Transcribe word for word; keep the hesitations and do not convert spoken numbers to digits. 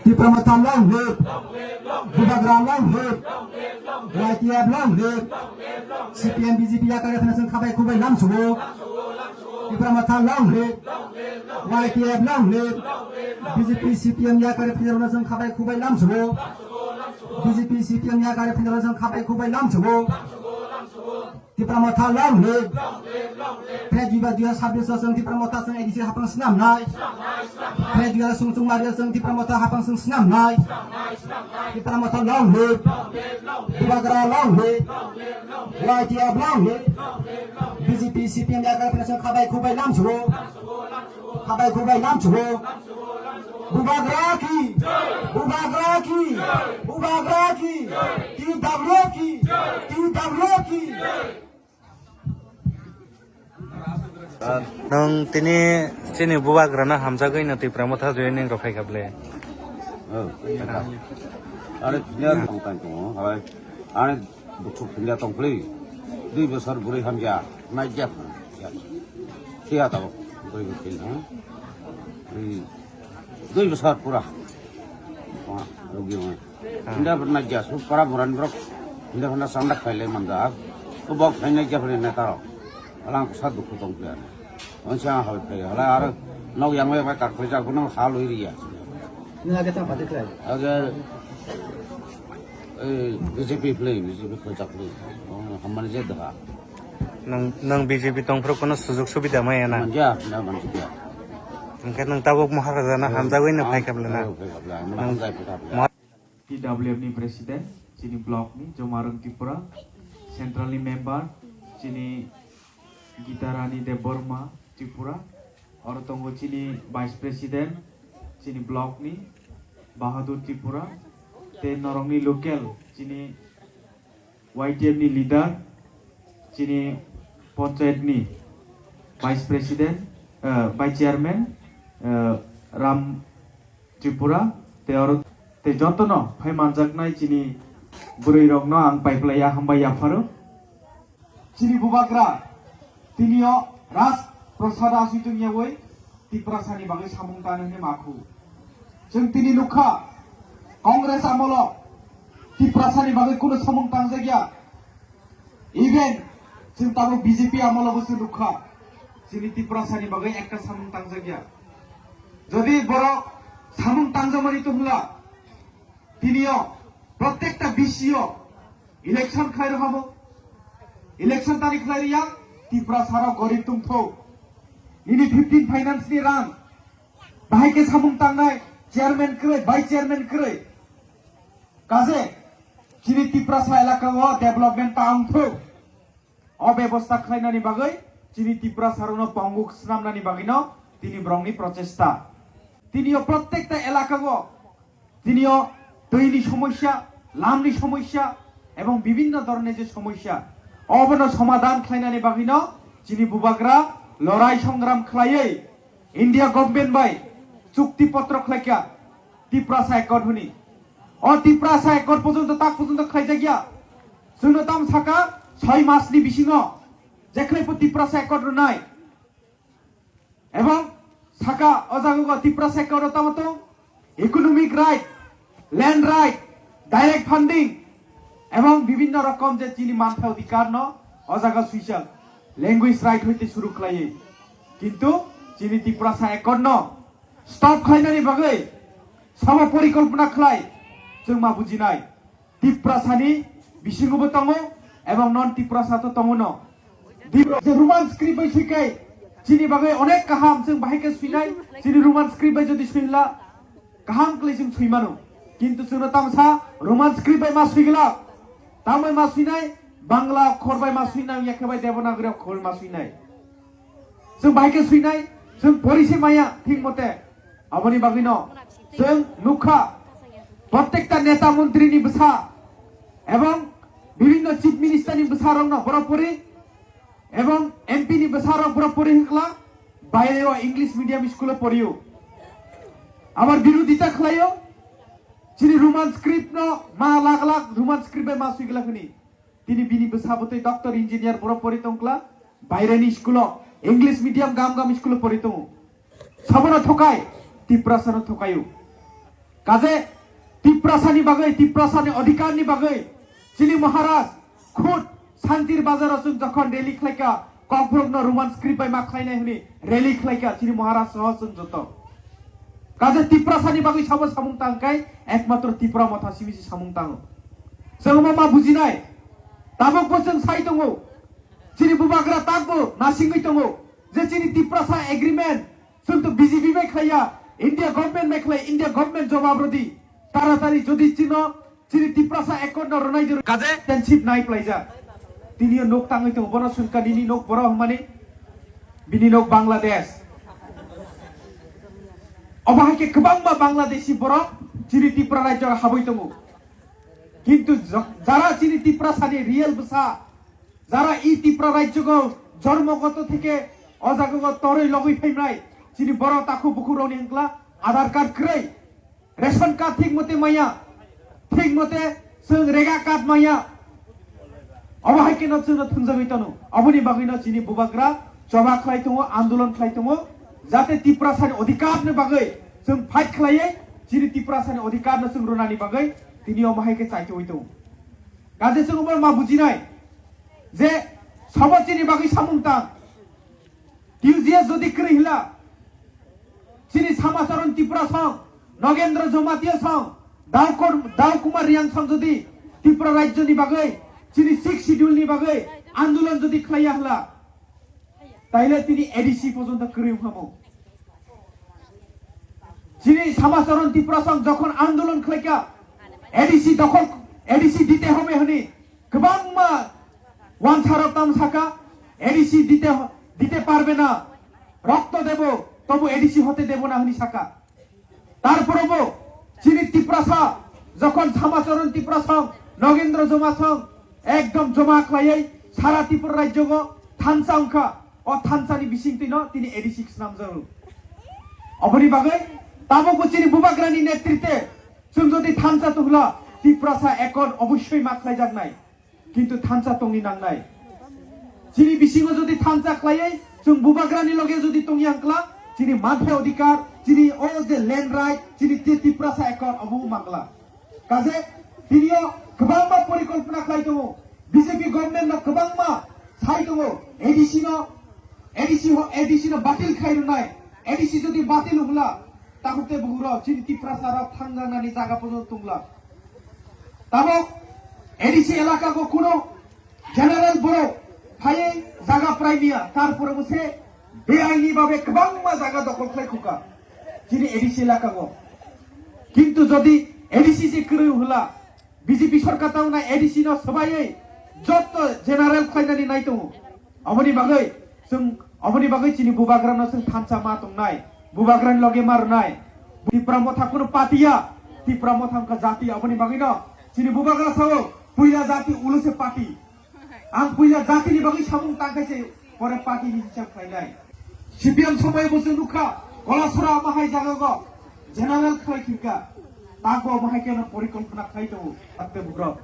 Tipra Motha long live! Bubagra long live! Y T F long live! C P M B J P yakar yakna chwng khabai khubai lam sugo. Tipra Motha long live! Y T F long live! B J P C P M yakar yakna chwng khabai khubai lam sugo. B J P C P M yakar yakna chwng khabai khubai lam sugo. Tipra Motha long live! Phai dui ba dui hajar sabbish o chwng Tipra Motha chwng A D C hapang swnamnai. Phai dui hajar sung chung mari o chwng Tipra Motha hapang chwng swnamnai. Tipra Motha long live! Bubagra long live! Y T F long live! B J P C P M yakar phina chwng khabai khubai lam sugo. Khabai khubai lam sugo. Bubagra ki! Bubagra ki! Bubagra ki! T W F ki! T W F ki! Nwng tini chini bubagrano hamjagwi no Tipra Motha joining rok phaikha ble? Oh, are, player tong tang tongo, hai. Are, Dukhu phunjak tong phli, dui bosor bwrwi hamya, naikya phano, thia tabuk, bwrwi bo thil, ha? Dui, dui bosor pura. Wah, rugi wah. Hinda pura naikya, su para buran borok, hinda phano sanda khailai manjak. O bok phai naikya phano neta rok. Alang sa dukhu tong phli. Onse ang hal phai, hala aro nok yang bai kakhlai jak, bono hal ui riya. Nang age tang pati khlai? Age, eh, B J P play, B J P khoi chak play. Oh, hamani je daha. Nang, nang B J P tong phro kono sujog subida maya na? Manja, na manja. Hingke nang tabuk Maharaja na hamjagwi na phai kap le na? Phai kap le, nang hamjai phai kap le. T W F ni president, chini block ni, Jomarung Tripura, central ni member, chini Gita Rani Debbarma Tripura, oro tongo chini vice president, chini block ni, Bahadur Tripura, tei norok ni local, chini Y T F ni leader, chini panchayat ni vice president, eh, vice chairman, eh, Ram Tripura, tei oro, tei jotono phai manjaknai chini bwrwi rokno ang paiplaiya hambai yapharo. Chini bubagra, tinio Raj Prasad asui tongyawi Tiprasani bagwi samung tani hwnwi makhu. Chwng tini nukha, Congress amolo Tiprasani bagwi kunu samung tangjakya. Even chwng tabuk B J P amolo bo chwng nukha, chini Tiprasani bagwi ekta samung tangjakya. Jodi borok samung tangjakmani tongla, tinio protekta B C o election khlai rwhabo, election tani khlai rwya, Tiprasarok gorib tongthok. Nini fifteen finance ni rang, bahai khe samung tangnai chairman kwrwi, vice chairman kwrwi. Kaje, chini Tiprasa elaka o development ta wngthok. O bebosta khlainani bagwi chini Tiprasa rokno ponguk swnamnani bagwino tini borokni prochesta. Tini o protekta elaka o, tini o twi ni somosya, lam ni somosya ebong bibinno dhoronni je somosya, obono somadhan khlainani bagwino chini bubagra lorai songram khlaiwi India government bai chukti potro khlaikha Tiprasa Accord hwnwi. O Tiprasa Accord porjonto tak porjonto khlaijakya. Chwngno tamo saka soi masni bisingo jekhwlaibo Tiprasa Accord rwnai. Ebong saka o jaga Tiprasa Accord o tamo tong economic right, land right, direct funding, ebong bibinno rokom je chini manthai odhikar no o jaga swijak, language right hoite suru khlaiwi. Kintu chini Tiprasa Accord no stop khlainani bagwi sama porikolpona khlai chwng ma bujinai. Tiprasani bisingo bo tongo ebong non Tiprasa to tongo no. Di-, je Roman script bai swikai chini bagwi onek kaham chwng bahai khe swinai, chini Roman script bai jodi swinla kaham kwlwi chwng swi mano. Kintu chwngno tamsa Roman script bai ma swigwlak. Tambai ma swinai, Bangla okhor bai ma swinai, yakhe bai Devanagari okhor bai ma swinai. Chwng bahai khe swinai, chwng pori se maya thik mote. Aboni bagwino chwng nukha, protekta neta montri ni bwsa ebong bibinno chief minister ni bwsa rokno borok pori, ebong M P ni bwsa rok borok pori hwnkla baire o English medium school o porio. Abar birodita khlaio, chini Roman script no ma lak lak Roman script bai ma swigwlak hwnwi. Tini bini bwsa bwtwi doctor engineer borok pori tongkla, baireni school o English medium gam gam school o pori tongo. Sabono thokai, Tiprasano thokaio. Kaje Tiprasani bagwi, Tiprasani odhikarni bagwi chini Maharaj khud Santir Bazaro chwng jokhon rally khlaikha, Kokborokno Roman script bai ma khlainai hwnwi rally khlaikha chini Maharaj soho chwng joto. Kaje Tiprasani bagwi sabo samung tangkai ekmatro Tipra Motha simi se samung tango. Chwng ma ma bujinai. Tabuk bo chwng sai tongo. Chini bubagra takbo nasingwi tongo je chini Tiprasa agreement chwng to B J P bai khlaiya, India government bai khlai, India government jobab rodi. Taratari jodi chino chini Tiprasa accord no rwnai jero kaje tenship nai plaija. Tini nok tangwi tongo, bono sungka nini nok boro hwnmani, bini nok Bangladesh. Obo hai khe kwbangma Bangladeshi borok chini Tipra rajyo habwi tongo. Kintu jo-, jara chini Tiprasani real bwsa, jara i Tipra rajyogo jormogoto theke o jagao toroi logoi phaimnai, chini borok takhu bukhurokni hwnkla Aadhaar card kwrwi, ration card thik mote maya, thik mote chwng rega card maya. Obo hai kheno chwngno thwngjagwi tono. Oboni bagwino chini bubagra choba khlai tongo, andolon khlai tongo, jate Tiprasani odhikarni bagwi chwng fight khlaiwi chini Tiprasani odhikarno chwng rwnani bagwi tini omo hai khe chaitogwi tongo. Kaje chwng omo ma bujinai je sabo chini bagwi samung tang. T U G S jodi kwrwi hwnla, chini Samacharan Tripura song, Nogendra Jamatia song, Daukor-, Daukumar Riang song jodi Tripura rajyoni bagwi, chini Sixth Schedule ni bagwi andolon jodi khlaiya hwnla, taile tini A D C porjonto kwrwi wngkha mo. Chini Samacharan Tripura song jokhon andolon khlaikha, A D C dokhol, A D C dite hobe hwnwi kwbangma wansarok tam saka, A D C dite, dite parbe na, rokto debo, tobu A D C hote debo na hwnwi saka. Tarpore bo chini Tiprasa, jokhon Samacharan Tripura song, Nogendra Joma song, ekdom joma khlaiwi sara Tripura rajyogo thansa wngkha, o thansani bisingtwino tini A D C swnamjago. Oboni bagwi tabukbo chini bubagrani netritwe chwng jodi thansa tongla, Tiprasa accord obossoi ma khlaijaknai. Kintu thansa tongni nangnai. Chini bisingo jodi thansa khlaiwi chwng bubagrani loge jodi tongya hwnkla, chini manthai odhikar, chini o je land right, chini te Tiprasa accord obo mangla. Kaje tinio kwbangma porikolpona khlai tongo, B J P government no kwbangma sai tongo, A D C no, A D C ho, A D C no batil khai rwnai, A D C jodi batil wngla, Takhuk tei bukhuk rok chini Tiprasa rok thangjaknani jaga pono tongla. Tabok A D C elaka go kuno general borok phaiwi jaga praimiya, tarpore bo se beaini babe kwbangma jaga dokol khlai khuka chini A D C elaka go. Kintu jodi A D C se kwrwi hwla, B J P sorkar tamo nai A D C no swbaiwi jotto general khlainani nai tongo. Aboni bagwi chwng, aboni bagwi chini bubagrano chwng thansa ma tongnai, bubagrani loge ma rwnai. Tipra Motha kuno party ya, Tipra Motha wngkha jati, aboni bagwino chini bubagra sao puila jati uluse party. Ang puila jatini bagwi samung tangkhaise pore party ni hisab khlainai. C P M somoi bo chwng nukha, Kolasora ama hai jaga go general khlai khirka, tago ama hai keno porikolpona khlai tongo, atte bugrok.